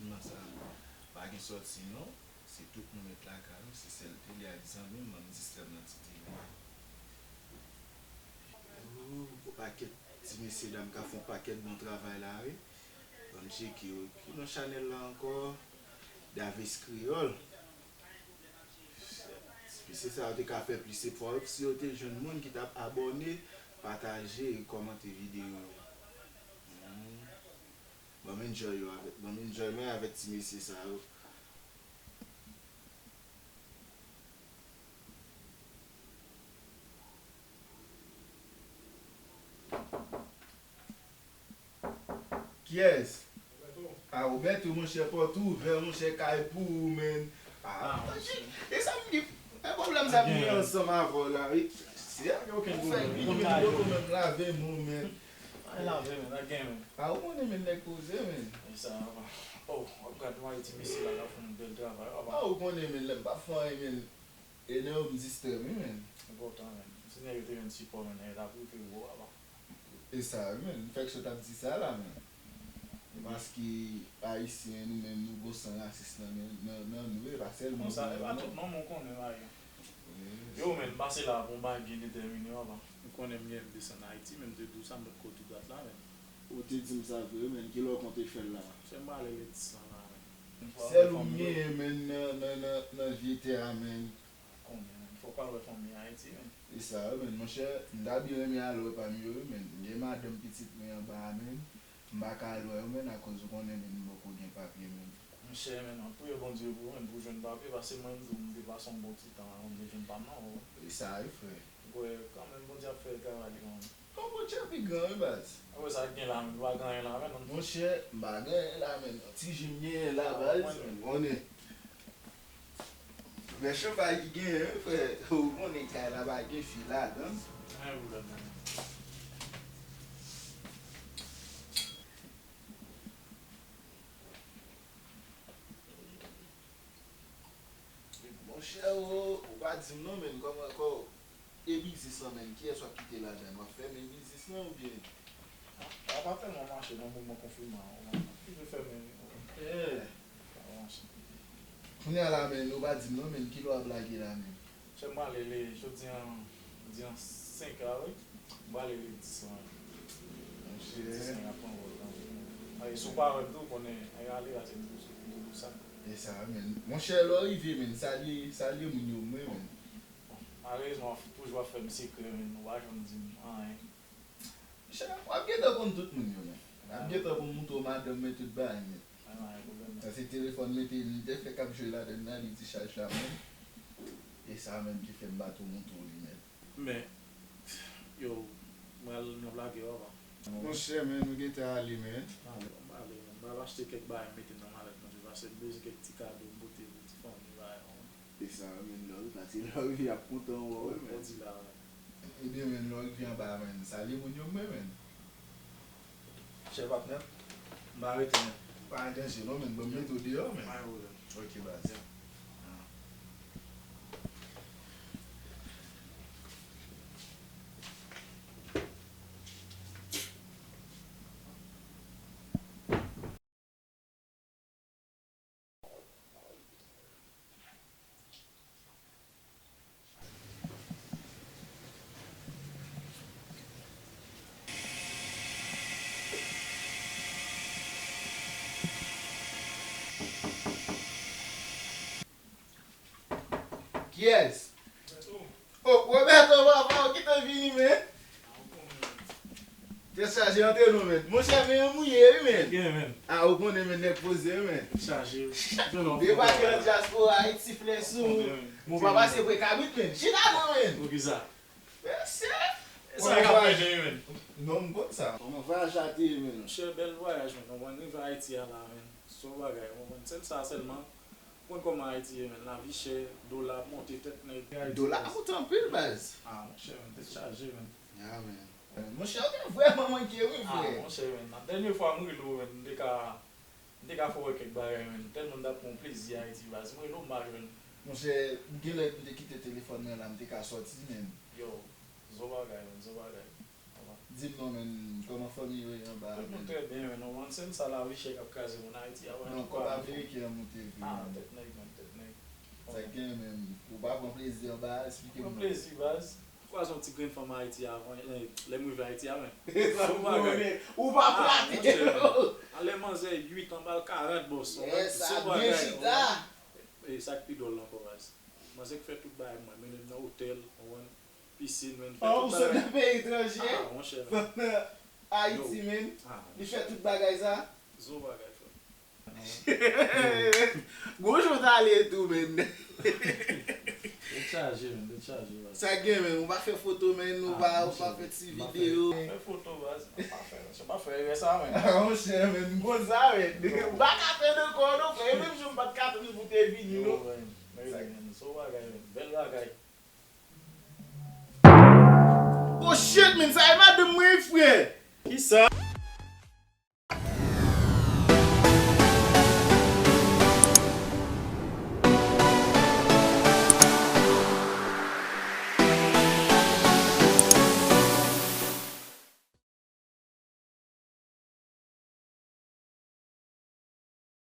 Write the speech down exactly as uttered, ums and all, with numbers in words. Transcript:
Nan sa, pa gen sòti non. Se tout nou mèt lakay ou, se sèl tele ak zanmi m, manm Distrèm nan ti tele. Ooh, gwo pakèt ti mesye dam k ap fè yon pakèt bon travay la wi. Ban m tcheke yo. Ki non chanèl la ankò? Davis Kreyòl. Ti mesye sa yo te ka fè plis efò wi, si yo te jwenn moun ki t ap abòne, pataje, kòmante videyo yo. Hmm. Ban m enjoy yo avèk, ban m enjoy mwen avèk ti mesye sa yo. Kiyès? A, Roberto, monchè, pòt ouvè, monchè, kay pou ou, menn. A, e sa m di, e pwoblèm sa pou mwen ansanm avè w la, wi. Se ou fè vini, menn, poko menm lave men w, menn. Ay, lave, menn, ak gen, menn. A, ou konnen, menn, nèg poze, menn. E sa, oh, w ap gad mari ti mesye la, l ap fè yon bèl travay, papa. A, ou konnen, menn, lè m p ap fè anyen, menn. E nan yo m distrè m wi, menn. Enpòtan, menn. Si nèg yo te jwenn sipò, menn, nèg yo t ap rive wo, papa. E sa wi, menn. M fèk sot ap di sa la, menn. E paske Ayisyen, nou menm, nou gon san rasis nan, nan, nan, nan nou, e pa sèlman pou nèg, non. Konsa, e pa tout non, men w konnen, mari. Wi. Yo, menn, pase la pou m pa gen detèmine, papa. Ou konnen m gen m desann Ayiti, menn, m te di w sa, m potko tou dat la, menn. Ou te di m sa vre, menn. Kilè w konte fè l la? Fè m prale le dis lan la, menn. Sèl ou m genyen, menn, nan, nan, nan, nan vye tè a, menn. Konnen, menn. Fò w al wè fanmi Ayiti, menn. E sa, wi, menn. Monchè, m ta byen renmen al wè pami yo, wi, menn. M gen madanm, pitit mwen anba a, menn. M pa ka al wè yo, menn, akoz ou konnen, menn, m poko gen papye, menn. Monchè, menn, m ap priye Bondye pou ou, menn, pou w jwenn papye, paske mwen menm tou, m te pase yon bon ti tan avan m te jwenn pa m nan, wi. E sa, wi, frè. Ou kwè, kanmenm, Bondye ap fè travay li kanmenm. Non, Bondye pi gran, wi, baz. Apre sa, gen la, menn, ou pa gen anyen la, menn, non? Monchè, m pa gen anyen la, menn. Ti ji m genyen la, baz. Ou konnen. Men chofaj ki genyen, wi, frè. Ou konnen kay la pa gen fi ladan l. Anyen pwoblèm, menn. Monchè, ou, ou pa di m non, menn, kòman, kò, e biznis lan, menn, kiyès w ap kite ladan l? W ap fèmen biznis lan oubyen? A, a pa tèlman mache nan moman konfinman an, ou konprann? Ki vle fèmen, wi. Eh. Pa mache. Kounye a la, menn, ou pa di m non, menn, kilè w ap lage la, menn? Chè, m prale le, jodi a, jodi a senk la, wi. M prale le dis lan. Monchè. Le dis lan, y ap pran vòl kanmenm. Ay, si w pa wè m tou, konnen, ay, ale la, se m pou, m pou sa. E sa, menn. Monchè, lè w rive, menn, salye, salye moun yo, mwen, menn. Bon, malerezman, w ap toujou ap fè m sekrè, menn, ou pa janm di m anyen. Monchè, w ap gentan konn tout moun yo, menn. W ap gentan konn mouton madanm mwen tout bagay, menn. Sa se telefòn mwen te, li te fè k ap jwe ladan l la, li di chaj la, menn. E sa menm ki fè m pa tou mouton li, menn. Men, yo, m pral, m ap lage w, papa. Monchè, menn, ou gentan ale, menn. M ale, m ale, menn. M pral achte kèk bagay m mete nan malèt mwen tou, paske m bezwen kèk ti kado m pote pou ti fanmi, bagay, konprann. E sa, menn, lè w, paske lè w rive, y ap kontan wè w, menn. Ou di la, menn. Ebyen, menn, lè w rive anba a, menn, salye moun yo, mwen, menn. Chè patnè, m pa rete, menn. Pa gen danje, non, menn. Ban m mete w deyò, menn. Pa gen pwoblèm. Ok, baz. Kiyès? Oh, Roberto, papa, ou gentan vini, men. Tèt chaje antre non, men. Monchè, men yon mouye, wi, men. Gen, men. A, ou konnen, men, nèg poze, wi, men. Chaje. Depi ke nan dyaspora, Ayiti flè sou. Mon papa se prekabrit, men. Chita non, men. Poukisa? Mesye. E sa k ap fè jen, men. Non, m konn sa. Kòman vwayaj la te ye, men? Monchè, bèl vwayaj, men. Mwen rive Ayiti a la, men. Se yon bagay, mwen, sèl sa sèlman. Ou konn kòman Ayiti ye, men, lavi chè, dola ap monte tèt nèg. Dola ap monte anpil, baz. A, monchè, men, tèt chaje, men. Ya, men. Monchè, ou te vrèman manke, wi, frè. A, monchè, men, nan dènye fwa m rele w, men, m te ka, m te ka fè w wè kèk bagay, men. Tèlman m t ap pran plezi Ayiti, baz. M rele w, m pa jwenn. Monchè, m genlè m te kite telefòn nan la, m te ka sòti, men. Yo, zo bagay, men, zo bagay. Di m non, men, kòman fanmi yo ye anba a, men? Tout moun trè byen, men, non, man, se sa lavi chè k ap kraze moun Ayiti a, wè. Non, kòb ameriken an moute vre, ah, men. Tèt nèg, men, tèt nèg. Sa k gen, men, ou pa pran plezi anba a, eksplike m non. Pran plezi, baz. Kwaze yon ti grenn fanm Ayiti avan, eh, lè m rive Ayiti a, men. Sa m konnen. Ou pa plate yo. Alè manzè uit an, bal karant, bòs. Yes, sa byen chita. E sa k pi dwòl ankò, baz. Manzè k fè tout bagay, mwen, mennen m nan otèl, ou konprann, pisin, men, fè tout bagay. Ou sot nan peyi etranje? Ah, monchè, men. Fanm nan Ayiti, men. Li fè tout bagay sa? Zwo bagay, frè. Gwo jan w t ale tou, men. Tèt chaje, men, tèt chaje, baz. Sa gen, men, ou pa fè foto, men, ou pa, ou pa fè ti videyo. Fè foto, baz. Pa fè, pa fè erè sa, men. Ah, monchè, men, m konn sa, men. Ou pa ka fè de kò, non, frè. E menm jan m pa t ka tann pou te vini, non. Yo, men, men, men, se yon bagay, men. Bèl bagay. Oh shit, men, sa e madanm mwen, frè. Kisa?